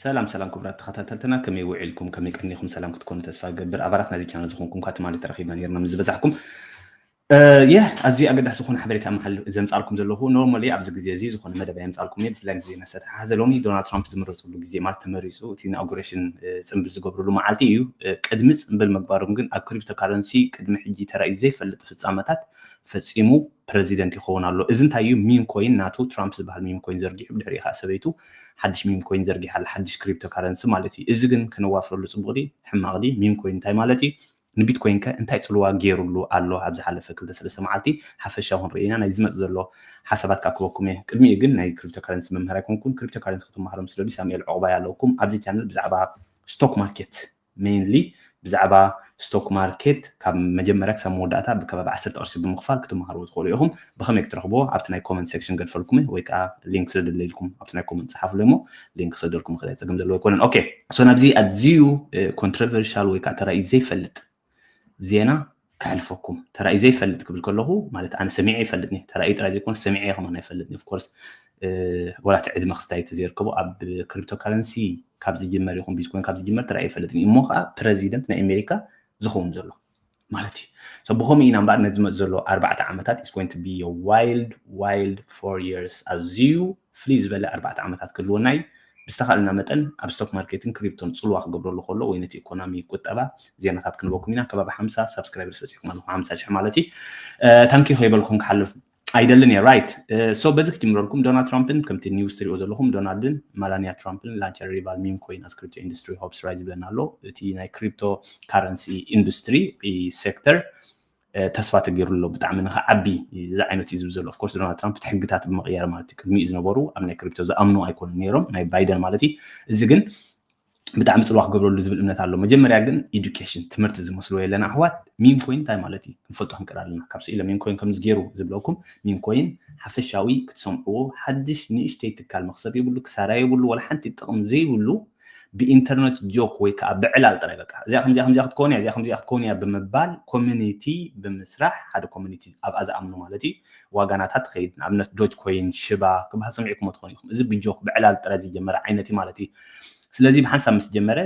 ሰላም ሰላም ክቡራት ተኸታተልትና፣ ከመይ ውዒልኩም? ከመይ ቀኒኹም? ሰላም ክትኮኑ ተስፋ እገብር። ኣባላት ናይዚ ቻናል ዝኾንኩም ኳ ትማሊ ተረኺብና ነይርና ምስ ዝበዛሕኩም። የ ኣዝዩ ኣገዳሲ ዝኾነ ሓበሬታ መሓል ዘምጻልኩም ዘለኹ። ኖርማሊ ኣብዚ ግዜ እዚ ዝኾነ መደብ የምጻልኩም እየ፣ ብፍላይ ምስ ዜና ዝተተሓሓዘ። ሎሚ ዶናልድ ትራምፕ ዝምረጽሉ ግዜ ማለት ተመሪጹ እቲ ኢናጉሬሽን ጽምብል ዝገብርሉ መዓልቲ እዩ። ቅድሚ ጽምብል ምግባሮም ግን ኣብ ክሪፕቶ ካረንሲ ቅድሚ ሕጂ ተራእዩ ዘይፈልጥ ፍጻመታት ፈጺሙ ፕረዚደንት ይኸውን ኣሎ። እዚ እንታይ እዩ? ሚም ኮይን ናቱ ትራምፕ ዝበሃል ሚም ኮይን ዘርጊሑ፣ ብድሕሪኡ ከዓ ሰበይቱ ሓድሽ ሚም ኮይን ዘርጊሓ ኣላ፣ ሓድሽ ክሪፕቶ ካረንሲ ማለት እዩ። እዚ ግን ከነዋፍረሉ ጽቡቕ ድዩ ሕማቕ ድዩ? ሚም ኮይን እንታይ ማለት እዩ? ንቢትኮይን ከ እንታይ ጽልዋ ገይሩሉ ኣሎ? ኣብ ዝሓለፈ ክልተ ሰለስተ መዓልቲ ሓፈሻዊ ክንርኢ ኢና። ናይ ዝመጽእ ዘሎ ሓሳባት ከዓ ክበኩም እየ። ቅድሚኡ ግን ናይ ክሪፕቶ ካረንሲ መምህር ኣይኮንኩን። ክሪፕቶ ካረንሲ ክትመሃሮም ስደዱ። ሳሙኤል ዑቕባይ ኣለውኩም ኣብዚ ቻነል ብዛዕባ ስቶክ ማርኬት ሜይንሊ ብዛዕባ ስቶክ ማርኬት ካብ መጀመርያ ክሳብ መወዳእታ ብከባቢ ዓሰርተ ቅርሺ ብምኽፋል ክትመሃርዎ ትኽእሉ ኢኹም። ብኸመይ ክትረኽብዎ ኣብቲ ናይ ኮመንት ሴክሽን ገድፈልኩም ወይ ከዓ ሊንክ ስደደለይ ኢልኩም ኣብቲ ናይ ኮመንት ጸሓፉለይ እሞ ሊንክ ክሰደልኩም ይኽእል እየ፣ ጸገም ዘለዎ ኣይኮነን። ኦኬ፣ ሶ ናብዚ ኣዝዩ ኮንትሮቨርሻል ወይ ከዓ ተራእዩ ዘይፈልጥ ዜና ከሕልፈኩም። ተራእዩ ዘይፈልጥ ክብል ከለኹ ማለት ኣነ ሰሚዐ ይፈልጥኒ፣ ተራእዩ ጥራይ ዘይኮነ ሰሚዐ ከማን ኣይፈልጥኒ። ኦፍኮርስ ወላ እቲ ዕድመ ክስታይ ተዘይርከቦ ኣብ ክሪፕቶ ካረንሲ ካብ ዝጅመር ይኹን ቢትኮይን ካብ ዝጅመር ተራእዩ ይፈልጥኒ። እሞ ከዓ ፕረዚደንት ናይ ኣሜሪካ ዝኸውን ዘሎ ማለት እዩ። So ብኸምኡ ኢና እምበኣር ነዚ ዝመጽእ ዘሎ ኣርባዕተ ዓመታት is going to be a wild wild four years፣ ኣዝዩ ፍልይ ዝበለ ኣርባዕተ ዓመታት ክህልወና እዩ። ብዝተኻእለና መጠን ኣብ ስቶክ ማርኬትን ክሪፕቶን ጽልዋ ክገብረሉ ከሎ ወይ ነቲ ኢኮኖሚ ቁጠባ ዜናታት ክንበኩም ኢና። ከባቢ ሓምሳ ሳብስክራይበርስ በጺሕኩም ኣለኹም፣ ሓምሳ ሽሕ ማለት እዩ። ታንኪ ከይበልኩም ክሓልፍ ኣይደልን እየ። ራይት፣ ሶ በዚ ክጅምረልኩም። ዶናልድ ትራምፕን ከምቲ ኒውስ ትሪኦ ዘለኹም ዶናልድን ማላኒያ ትራምፕን ላንቸር ሪቫል ሚም ኮይን ኣስ ክሪፕቶ ኢንዱስትሪ ሆፕስ ራይዝ ይብለና ኣሎ። እቲ ናይ ክሪፕቶ ካረንሲ ኢንዱስትሪ ሴክተር ተስፋ ተገይሩ ኣሎ ብጣዕሚ ንክዓቢ። እዚ ዓይነት እዩ ዝብል ዘሎ። ኦፍኮርስ ዶናልድ ትራምፕ እቲ ሕግታት ብምቕያር ማለት እዩ። ቅድሚኡ ዝነበሩ ኣብ ናይ ክሪፕቶ ዝኣምኑ ኣይኮኑን ነይሮም፣ ናይ ባይደን ማለት እዩ። እዚ ግን ብጣዕሚ ጽልዋ ክገብረሉ ዝብል እምነት ኣሎ። መጀመርያ ግን ኤዱኬሽን ትምህርቲ ዝመስልዎ የለና ኣሕዋት። ሚም ኮይን እንታይ ማለት እዩ ክንፈልጦ ክንክእል ኣለና። ካብ ስኢለ ሚም ኮይን ከምዚ ገይሩ ዝብለኩም ሚም ኮይን ሓፈሻዊ ክትሰምዕዎ ሓድሽ ንእሽተይ ትካል መክሰብ የብሉ፣ ክሳራ የብሉ፣ ወላ ሓንቲ ጥቕሚ ዘይብሉ ብኢንተርነት ጆክ ወይ ከዓ ብዕላል ጥራይ በቃ እዚኣ ከምዚኣ ከምዚኣ ክትከውን እያ፣ እዚኣ ከምዚኣ ክትከውን እያ ብምባል ኮሚኒቲ ብምስራሕ ሓደ ኮሚኒቲ ኣብኣ ዝኣምኑ ማለት እዩ። ዋጋናታት ትኸይድ ንኣብነት ዶጅ ኮይን ሽባ ክበሃል ሰሚዕኩሞ ትኾኑ ኢኹም። እዚ ብጆክ ብዕላል ጥራይ ዝጀመረ ዓይነት እዩ ማለት እዩ። ስለዚ ብሓንሳብ ምስ ጀመረ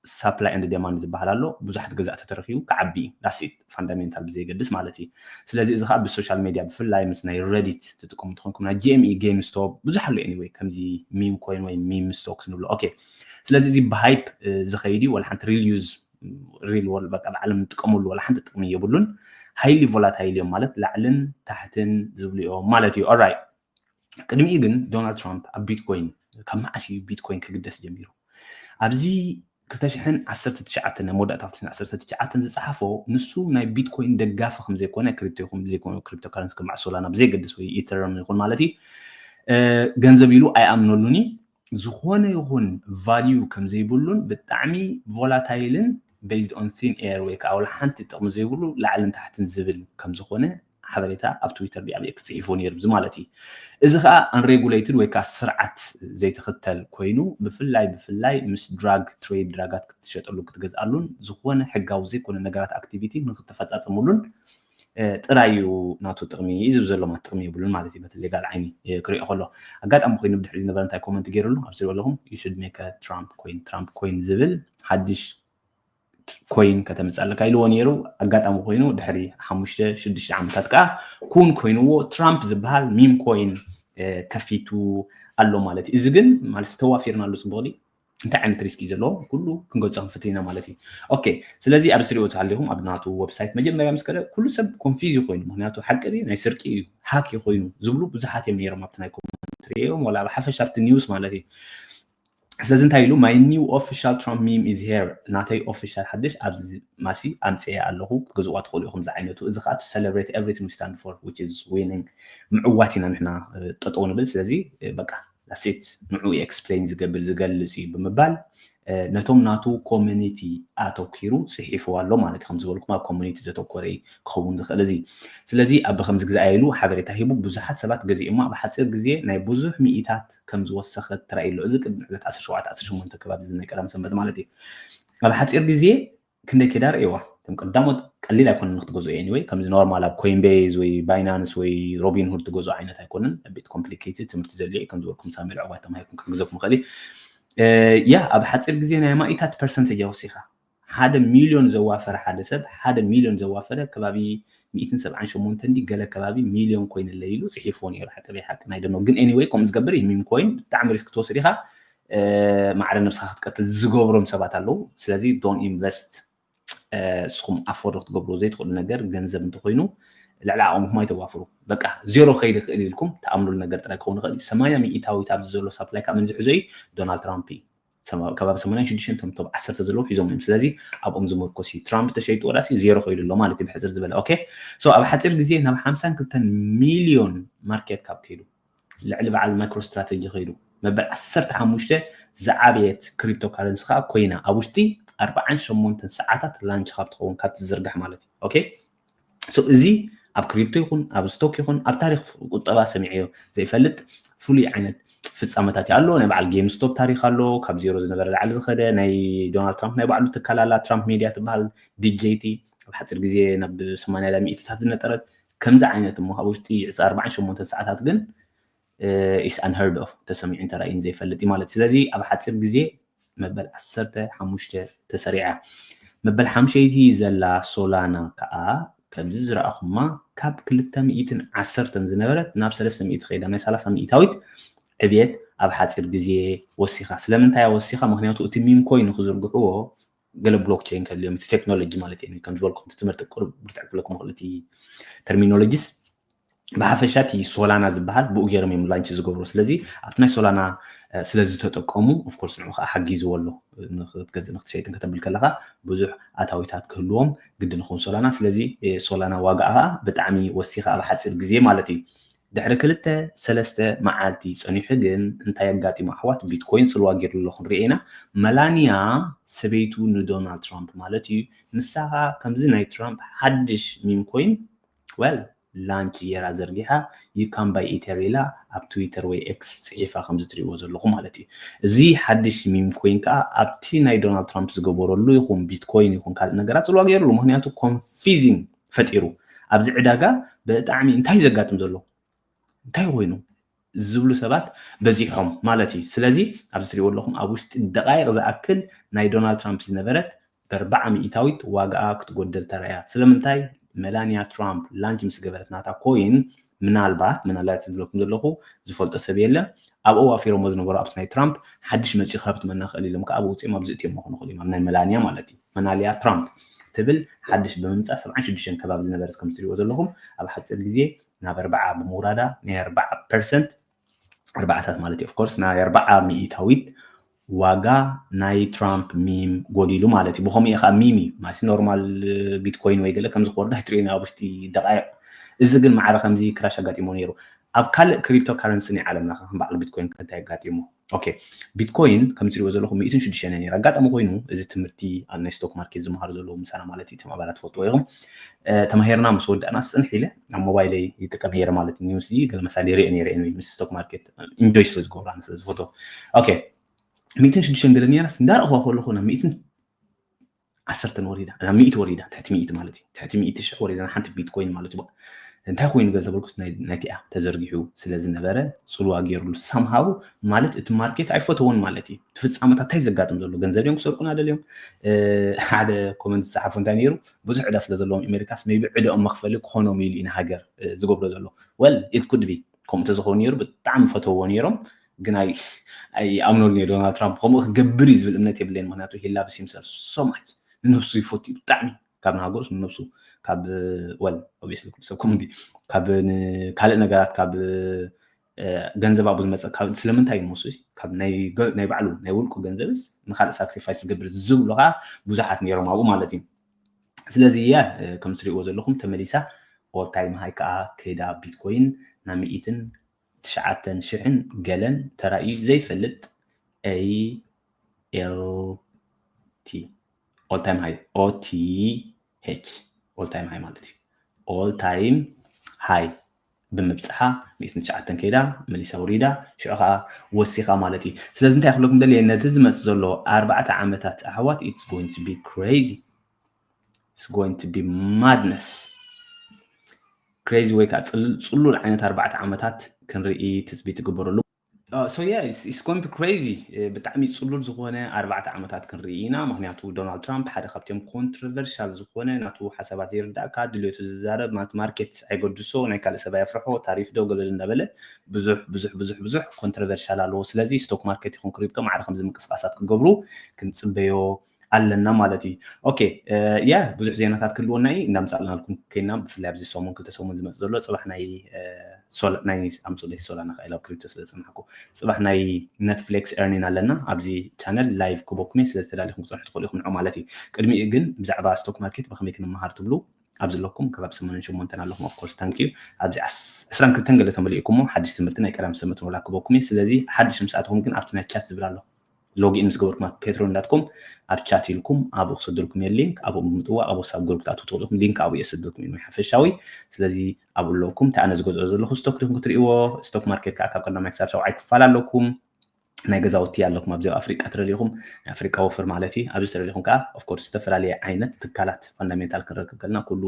ሳፕላይ ኤንድ ዴማንድ ዝበሃል ኣሎ። ብዙሓት ገዛእቲ ተረኪቡ ክዓቢ እዩ። ዳሲት ፋንዳሜንታል ብዘይገድስ ማለት እዩ። ስለዚ እዚ ከዓ ብሶሻል ሜድያ ብፍላይ ምስ ናይ ረዲት ትጥቀሙ ትኾንኩም ናይ ጂኤምኢ ጌም ስቶፕ ብዙሕ ኣሎ። ኤኒወይ ከምዚ ሚም ኮይን ወይ ሚም ስቶክስ ንብሎ። ኦኬ ስለዚ እዚ ብሃይፕ ዝኸይድ እዩ። ወላ ሓንቲ ሪል ዩዝ ሪል ወርልድ በቃ ብዓለም ንጥቀመሉ ወላ ሓንቲ ጥቕሚ የብሉን። ሃይሊ ቮላታይል እዮም ማለት ላዕልን ታሕትን ዝብሉ እዮም ማለት እዩ። ኦራይት ቅድሚኡ ግን ዶናልድ ትራምፕ ኣብ ቢትኮይን ካብ መዓስ እዩ ቢትኮይን ክግደስ ጀሚሩ? ኣብዚ ክልተ ሽሕን ዓሰርተ ትሽዓተን ናይ መወዳእታ ክልተ ሽሕን ዓሰርተ ትሽዓተን ዝጸሓፎ ንሱ ናይ ቢትኮይን ደጋፊ ከም ዘይኮነ ክሪፕቶ ይኹን ዘይኮነ ክሪፕቶ ካረንሲ ከም ማዕሶላና ብዘይገድስ ወይ ኢተረም ይኹን ማለት እዩ ገንዘብ ኢሉ ኣይኣምነሉን እዩ። ዝኾነ ይኹን ቫልዩ ከም ዘይብሉን ብጣዕሚ ቮላታይልን ቤዝድ ኦን ቲን ኤር ወይ ከዓ ወላ ሓንቲ ጥቕሚ ዘይብሉ ላዕልን ታሕትን ዝብል ከም ዝኾነ ሓበሬታ ኣብ ትዊተር ኣብ ኤክስ ጽሒፉ ነይሩ። እዚ ማለት እዩ እዚ ከዓ ኣንሬጉሌትድ ወይ ከዓ ስርዓት ዘይትኽተል ኮይኑ ብፍላይ ብፍላይ ምስ ድራግ ትሬድ ድራጋት ክትሸጠሉ ክትገዝኣሉን ዝኾነ ሕጋዊ ዘይኮነ ነገራት ኣክቲቪቲ ንክትፈጻጸሙሉን ጥራይ እዩ ናቱ ጥቕሚ እዩ ዝብል ዘሎ ማለት ጥቕሚ የብሉን ማለት እዩ። በቲ ሌጋል ዓይኒ ክሪኦ ከሎ ኣጋጣሚ ኮይኑ ብድሕሪ ዝነበረ እንታይ ኮመንት ገይሩሉ ኣብዚ ዝበለኹም you should make a Trump coin Trump coin ዝብል ሓድሽ ኮይን ከተምጻለካ ኢልዎ ነይሩ። ኣጋጣሚ ኮይኑ ድሕሪ ሓሙሽተ ሽዱሽተ ዓመታት ከዓ ኩን ኮይንዎ ትራምፕ ዝበሃል ሚም ኮይን ከፊቱ ኣሎ ማለት እዩ። እዚ ግን ማለት ተዋፊርናሉ ጽቡቕ ድዩ? እንታይ ዓይነት ሪስክ እዩ ዘለዎ ኩሉ ክንገልጾ ክንፍትን ኢና ማለት እዩ። ኦኬ ስለዚ ኣብ ስሪኦ ዝሃለኹም ኣብ ናቱ ዌብሳይት መጀመርያ ምስ ከደ ኩሉ ሰብ ኮንፊዝ ኮይኑ ምክንያቱ ሓቂ ድዩ ናይ ስርቂ እዩ ሃክ ኮይኑ ዝብሉ ብዙሓት እዮም ነይሮም ኣብቲ ናይ ኮመንት ሪኦም ወላ ኣብ ሓፈሻ ኣብቲ ኒውስ ማለት እዩ። ስለዚ እንታይ ኢሉ my new official Trump meme is here ናተይ ኦፊሻል ሓድሽ ኣብዚ ማሲ ኣምፅኤ ኣለኹ ክትገዝእዋ ትኽእሉ ኢኹም ዝዓይነቱ እዚ ከዓ to celebrate everything we stand for which is winning ምዕዋት ኢና ንሕና ጠጠው ንብል ስለዚ በቃ ሴት ንዑ ኤክስፕሌን ዝገብር ዝገልፅ እዩ ብምባል ነቶም ናቱ ኮሚኒቲ ኣተኪሩ ፅሒፍዋ ኣሎ ማለት ከም ዝበልኩም ኣብ ኮሚኒቲ ዘተኮረ ክኸውን ዝኽእል እዚ ስለዚ ኣብ ከምዚ ግዛኣ ኢሉ ሓበሬታ ሂቡ ብዙሓት ሰባት ገዚኦሞ ኣብ ሓፂር ግዜ ናይ ብዙሕ ሚኢታት ከም ዝወሰኸት ተራእዩ ኣሎ። እዚ ቅድሚ ዕለት ዓሰርተ ሸውዓተ ዓሰርተ ሸሞንተ ከባቢ እዚ ናይ ቀዳም ሰንበት ማለት እዩ። ኣብ ሓፂር ግዜ ክንደይ ኬዳ ርእይዋ እቶም ቀዳሞት ቀሊል ኣይኮነን ክትገዝኦ። ኤኒወይ ከምዚ ኖርማል ኣብ ኮይንቤዝ ወይ ባይናንስ ወይ ሮቢን ሁድ ትገዝኦ ዓይነት ኣይኮነን። ቤት ኮምፕሊኬትድ ትምህርቲ ዘድልዮ እዩ። ከም ዝበልኩም ሳሙኤል ዕቋይ ተማሂርኩም ክሕግዘኩም ይኽእል እዩ። ያ ኣብ ሓፂር ግዜ ናይ ማኢታት ፐርሰንተጅ ወሲኻ ሓደ ሚልዮን ዘዋፈረ ሓደ ሰብ ሓደ ሚልዮን ዘዋፈረ ከባቢ ሚእትን ሰብዓን ሸሞንተን ዲ ገለ ከባቢ ሚልዮን ኮይን ኣለይ ኢሉ ፅሒፍዎ ነይሩ። ሓቂ ሓቂ ናይ ደኖ ግን anyway ከምኡ ዝገብር እዩ። ሚም ኮይን ብጣዕሚ ሪስክ ትወስድ ኢኻ። ማዕረ ነብስኻ ክትቀትል ዝገብሮም ሰባት ኣለዉ። ስለዚ don't invest። ንስኹም ኣፎርድ ክትገብርዎ ዘይትኽእሉ ነገር ገንዘብ እንተኮይኑ ልዕሊ ዓቕምኹም ኣይተዋፍሩ። በቃ ዜሮ ከይድ ይኽእል ኢልኩም ተኣምኑሉ ነገር ጥራይ ክኸውን ይኽእል። ሰማንያ ሚእታዊት ኣብዚ ዘሎ ሳፕላይ ካብ መን ዝሕዞ እዩ? ዶናልድ ትራምፕ እዩ። ከባቢ ሰማንያን ሽዱሽተን ቶም ቶብ ዓሰርተ ዘለዉ ሒዞም እዮም። ስለዚ ኣብኦም ዝምርኮስ እዩ። ትራምፕ ተሸይጡ ወዳሲ ዜሮ ከይዱ ኣሎ ማለት እዩ ብሕፅር ዝበለ። ኦኬ ሶ ኣብ ሓፂር ግዜ ናብ ሓምሳን ክልተን ሚልዮን ማርኬት ካብ ከይዱ ልዕሊ በዓል ማይክሮ ስትራተጂ ከይዱ መበል ዓሰርተ ሓሙሽተ ዝዓበየት ክሪፕቶ ካረንሲ ከዓ ኮይና ኣብ ውሽጢ ኣርባዓን ሸሞንተን ሰዓታት ላንች ካብ ትኸውን ካብ ትዝርጋሕ ማለት እዩ። ኦኬ ሶ እዚ ኣብ ክሪፕቶ ይኹን ኣብ ስቶክ ይኹን ኣብ ታሪክ ቁጠባ ሰሚዐዮ ዘይፈልጥ ፍሉይ ዓይነት ፍፃመታት እዩ ኣሎ። ናይ በዓል ጌም ስቶፕ ታሪክ ኣሎ። ካብ ዜሮ ዝነበረ ላዕሊ ዝኸደ ናይ ዶናልድ ትራምፕ ናይ ባዕሉ ትካል ኣላ ትራምፕ ሜድያ ትበሃል። ዲጄቲ ኣብ ሓፂር ግዜ ናብ ሰማንያ ሚእትታት ዝነጠረት ከምዚ ዓይነት እሞ ኣብ ውሽጢ ዕስራ ኣርባዓን ሸሞንተን ሰዓታት ግን is unheard of ተሰሚዑ እንተራእዩን ዘይፈልጥ እዩ ማለት። ስለዚ ኣብ ሓፂር ግዜ መበል ዓሰርተ ሓሙሽተ ተሰሪዓ። መበል ሓምሸይቲ ዘላ ሶላና ከዓ ከምዚ ዝረኣኹማ ካብ ክልተ ሚእትን ዓሰርተን ዝነበረት ናብ ሰለስተ ሚእቲ ከይዳ ናይ ሰላሳ ሚእታዊት ዕብየት ኣብ ሓፂር ግዜ ወሲኻ። ስለምንታይ ወሲኻ? ምክንያቱ እቲ ሚም ኮይኑ ክዝርግሕዎ ገለ ብሎክቸይን ከድልዮም እቲ ቴክኖሎጂ ማለት እዩ። ከም ዝበልኩም እቲ ትምህርቲ ቁሩብ ብርትዕ ክብለኩም ይኽእል እቲ ተርሚኖሎጂስ ብሓፈሻ እቲ ሶላና ዝበሃል ብኡ ገይሮም እዮም ላንች ዝገብሩ። ስለዚ ኣብቲ ናይ ሶላና ስለ ዝተጠቀሙ ኦፍኮርስ ንዑ ከዓ ሓጊዝዎ ኣሎ። ንክትገዝእ ንክትሸይጥን ከተብል ከለካ ብዙሕ ኣታዊታት ክህልዎም ግዲ ንኸውን ሶላና። ስለዚ ሶላና ዋጋ ከዓ ብጣዕሚ ወሲካ ኣብ ሓፂር ግዜ ማለት እዩ። ድሕሪ ክልተ ሰለስተ መዓልቲ ፀኒሑ ግን እንታይ ኣጋጢሙ ኣሕዋት? ቢትኮይን ፅልዋ ገይሩ ኣሎ ክንሪኦ ኢና። መላኒያ ሰበይቱ ንዶናልድ ትራምፕ ማለት እዩ። ንሳ ከዓ ከምዚ ናይ ትራምፕ ሓድሽ ሚም ኮይን well ላንች ጌራ ዘርጊሓ you can buy Ether ኢላ ኣብ ትዊተር ወይ ኤክስ ፅሒፋ ከምዚ ትሪእዎ ዘለኹ ማለት እዩ። እዚ ሓድሽ ሚም ኮይን ከዓ ኣብቲ ናይ ዶናልድ ትራምፕ ዝገበረሉ ይኹን ቢትኮይን ይኹን ካልእ ነገራት ፅልዋ ገይሩሉ። ምክንያቱ ኮንፊዚንግ ፈጢሩ ኣብዚ ዕዳጋ ብጣዕሚ እንታይ ዘጋጥም ዘሎ እንታይ ኮይኑ ዝብሉ ሰባት በዚሖም ማለት እዩ። ስለዚ ኣብዚ ትሪእዎ ኣለኹም ኣብ ውሽጢ ደቃይቕ ዝኣክል ናይ ዶናልድ ትራምፕ ዝነበረት በርባዓ ሚእታዊት ዋጋኣ ክትጎደል ተራእያ። ስለምንታይ? መላኒያ ትራምፕ ላንች ምስ ገበረት ናታ ኮይን ምናልባት ምናልባት ዝብለኩም ዘለኹ ዝፈልጦ ሰብ የለን። ኣብኡ ዋፊሮሞ ዝነበሩ ኣብቲ ናይ ትራምፕ ሓድሽ መፂኡ ካብ ትመና ክእል ኢሎም ከዓ ኣብኡ ውፅኦም ኣብዚ እትዮም ክኾኑ ክእል እዮም ኣብ ናይ መላኒያ ማለት እዩ። መናሊያ ትራምፕ ትብል ሓድሽ ብምምፃእ ሰብዓን ሽዱሽተን ከባቢ ዝነበረት ከም ትሪእዎ ዘለኹም ኣብ ሓፂር ግዜ ናብ ኣርባዓ ብምውራዳ ናይ ኣርባዓ ፐርሰንት ኣርባዓታት ማለት እዩ። ኦፍኮርስ ናይ ኣርባዓ ሚእታዊት ዋጋ ናይ ትራምፕ ሚም ጎዲሉ ማለት እዩ። ብኸምኡ ከዓ ሚም እዩ ማለት ኖርማል ቢትኮይን ወይ ገለ ከምዚ ክወርዳ ትሪኦ ኣብ ውሽጢ ደቃይቕ። እዚ ግን ማዕረ ከምዚ ክራሽ ኣጋጢሞ ነይሩ። ኣብ ካልእ ክሪፕቶ ካረንሲ ናይ ዓለምና ከም በዓል ቢትኮይን እንታይ ኣጋጢሞ? ኦኬ ቢትኮይን ከም ትሪእዎ ዘለኹም ሚእትን ሽዱሽተን ነይራ። ኣጋጣሚ ኮይኑ እዚ ትምህርቲ ኣብ ናይ ስቶክ ማርኬት ዝመሃሩ ዘለዉ ምሳና ማለት እዩ። እቶም ኣባላት ትፈልጥዎ ኢኹም። ተማሂርና ምስ ወዳእና ስንሕ ኢለ ኣብ ሞባይለይ ይጥቀም ነይረ ማለት እዩ። ኒውስ ገለ መሳሊ ሪኦ ነይረ ምስ ስቶክ ማርኬት ኢንጆይ ስለ ዝገብሩ ኣነ ስለ ዝፈትዎ። ኦኬ ሚእትን ሽዱሽተን ገለ ነይራስ እንዳረእኽዋ ከለኹ ናብ ሚእትን ዓሰርተን ወሪዳ ናብ ሚእቲ ወሪዳ ትሕቲ ሚእቲ ማለት እዩ። ትሕቲ ሚእቲ ሽሕ ወሪዳ ሓንቲ ቢትኮይን ማለት እዩ። እንታይ ኮይኑ ገለ ተበልኩስ ናይቲኣ ተዘርጊሑ ስለ ዝነበረ ፅልዋ ገይሩሉ ሳምሃው ማለት እቲ ማርኬት ኣይፈተዎን ማለት እዩ። እቲ ፍፃመታት እንታይ ዘጋጥም ዘሎ ገንዘብ እዮም ክሰርቁና ደልዮም። ሓደ ኮመንት ዝፀሓፉ እንታይ ነይሩ ብዙሕ ዕዳ ስለ ዘለዎም ኣሜሪካስ ሜቢ ዕዳኦም መክፈሊ ክኾኖም ኢሉ ኢና ሃገር ዝገብሮ ዘሎ። Well it could be ከምኡ ተዝኸውን ነይሩ ብጣዕሚ ፈተውዎ ነይሮም። ግን ኣይኣምነሉ እየ ዶናልድ ትራምፕ ከምኡ ክገብር እዩ ዝብል እምነት የብለይን። ምክንያቱ he loves himself so much ንነብሱ ይፈቱ እዩ ብጣዕሚ ካብ ንሃገሩስ ንነብሱ ካብ well obviously ሰብ ኮመንዲ ካብ ካልእ ነገራት ካብ ገንዘብ ኣብኡ ዝመፀ ስለምንታይ ንሱ ካብ ናይ ባዕሉ ናይ ውልቁ ገንዘብስ ንካልእ ሳክሪፋይስ ዝገብር ዝብሉ ከዓ ብዙሓት ነይሮም ኣብኡ ማለት እዩ። ስለዚ እያ ከም ትሪእዎ ዘለኹም ተመሊሳ all time high ከዓ ከይዳ ቢትኮይን ናብ ሚእትን ትሽዓተን ሽሕን ገለን ተራእዩ ዘይፈልጥ ALT all time high OTH all time high ማለት እዩ። All time high ብምብፅሓ ሚእትን ትሽዓተን ከይዳ መሊሳ ውሪዳ ሽዑ ከዓ ወሲኻ ማለት እዩ። ስለዚ እንታይ ክብለኩም ደልየ ነቲ ዝመፅእ ዘሎ ኣርባዕተ ዓመታት ኣሕዋት it's going to be crazy it's going to be madness crazy ወይ ከዓ ፅሉል ዓይነት ኣርባዕተ ዓመታት ክንርኢ ትፅቢት ትግበረሉ። Uh, so yeah, it's, it's going to be crazy. ብጣዕሚ ፅሉል ዝኾነ ኣርባዕተ ዓመታት ክንርኢ ኢና። ምክንያቱ ዶናልድ ትራምፕ ሓደ ካብቶም ኮንትሮቨርሻል ዝኾነ ናቱ ሓሳባት ዘይርዳእካ ድልዮቱ ዝዛረብ ማለት ማርኬት ኣይገድሶ፣ ናይ ካልእ ሰብ ኣየፍርሖ፣ ታሪፍ ዶ ገለል እንዳበለ ብዙሕ ብዙሕ ብዙሕ ብዙሕ ኮንትሮቨርሻል ኣለዎ። ስለዚ ስቶክ ማርኬት ይኹን ክሪፕቶ ማዕረ ከምዚ ምንቅስቃሳት ክገብሩ ክንፅበዮ ኣለና ማለት እዩ። ኦኬ፣ ያ ብዙሕ ዜናታት ክህልወና እዩ እንዳምፃእልናልኩም ከይና፣ ብፍላይ ኣብዚ ሰሙን ክልተ ሰሙን ዝመፅ ዘሎ ፅባሕ ናይ ናይ ኣምሶለይ ሶላና ከኢላ ክሪፕቶ ስለ ዝፀናሕኩ፣ ፅባሕ ናይ ኔትፍሊክስ ኤርኒን ኣለና ኣብዚ ቻነል ላይቭ ክበኩም እየ። ስለዚ ተዳሊኹም ክፀንሑ ትኽእሉ ኢኹም ንዑ ማለት እዩ። ቅድሚኡ ግን ብዛዕባ ስቶክ ማርኬት ብከመይ ክንመሃር ትብሉ ኣብዚ ኣለኩም ከባቢ ሰማንያን ሸሞንተን ኣለኹም። Of course thank you። ኣብዚ ዕስራን ክልተን ገለ ተመሊእኩሞ ሓድሽ ትምህርቲ ናይ ቀዳም ሰንበት ወላ ክበኩም እየ። ስለዚ ሓድሽ ምስ ኣተኹም ግን ኣብቲ ናይ ቻት ዝብል ኣሎ ሎጊን ምስ ገበርኩም ኣብ ፔትሮን ዳት ኮም ኣብ ቻት ኢልኩም ኣብኡ ክሰደልኩም እየ ሊንክ። ኣብኡ ብምጥዋቕ ኣብ ዋትሳፕ ግሩፕ ክትኣትዉ ትኽእሉ ኢኹም። ሊንክ ኣብኡ እየ ዝሰደልኩም እዩ ሓፈሻዊ። ስለዚ ኣብኡ ኣለኩም። እቲ ኣነ ዝገዝኦ ዘለኹ ስቶክ ዲኹም ክትርእይዎ፣ ስቶክ ማርኬት ከዓ ካብ ቀዳማይ ክሳብ ሻብዓይ ክፋል ኣለኩም። ናይ ገዛውቲ ኣለኩም ኣብዚ ኣብ ኣፍሪቃ ትደሊኹም ናይ ኣፍሪቃ ወፍር ማለት እዩ። ኣብዚ ተደሊኹም ከዓ ኦፍኮርስ ዝተፈላለየ ዓይነት ትካላት ፋንዳሜንታል ክንረክብ ከለና ኩሉ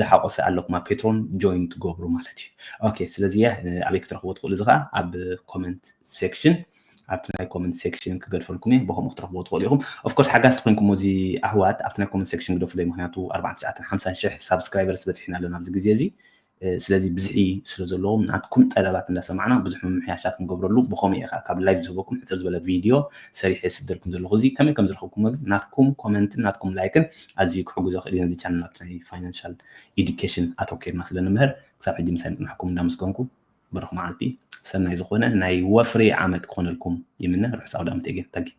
ዝሓቆፈ ኣለኩም ኣብ ፔትሮን ጆይን ትገብሩ ማለት እዩ። ኦኬ፣ ስለዚ ኣበይ ክትረኽቦ ትኽእሉ እዚ ከዓ ኣብ ኮመንት ሴክሽን ኣብቲ ናይ ኮመንት ሴክሽን ክገድፈልኩም እየ። ብከምኡ ክትረኽቦ ትኽእሉ ኢኹም። ኦፍኮርስ ሓጋዝቲ ኮይንኩም እዚ ኣህዋት ኣብቲ ናይ ኮመንት ሴክሽን ግደፉለይ። ምክንያቱ ኣርባዕተ ትሽዓተ ሓምሳ ሽሕ ሳብስክራይበርስ በፂሕና ኣለና ኣብዚ ግዜ እዚ። ስለዚ ብዝሒ ስለ ዘለዎም ናትኩም ጠለባት እንዳሰማዕና ብዙሕ ምምሕያሻት ክንገብረሉ ብኸምኡ እየ ካብ ላይቭ ዝህበኩም ሕፅር ዝበለ ቪድዮ ሰሪሐ የስደልኩም ዘለኹ። እዚ ከመይ ከም ዝረኸብኩም ግን ናትኩም ኮመንትን ናትኩም ላይክን ኣዝዩ ክሕግዞ ክእል ነዚ ቻነል ኣብቲ ናይ ፋይናንሻል ኤዱኬሽን ኣተኮርና ስለ ንምህር። ክሳብ ሕጂ ምሳይ ምፅናሕኩም እንዳመስገንኩ ብሩኽ መዓልቲ ሰናይ ዝኾነ ናይ ወፍሪ ዓመት ክኾነልኩም ይምነ። ርሑስ ኣውደ ዓመት ኤጌን። ታንኪ።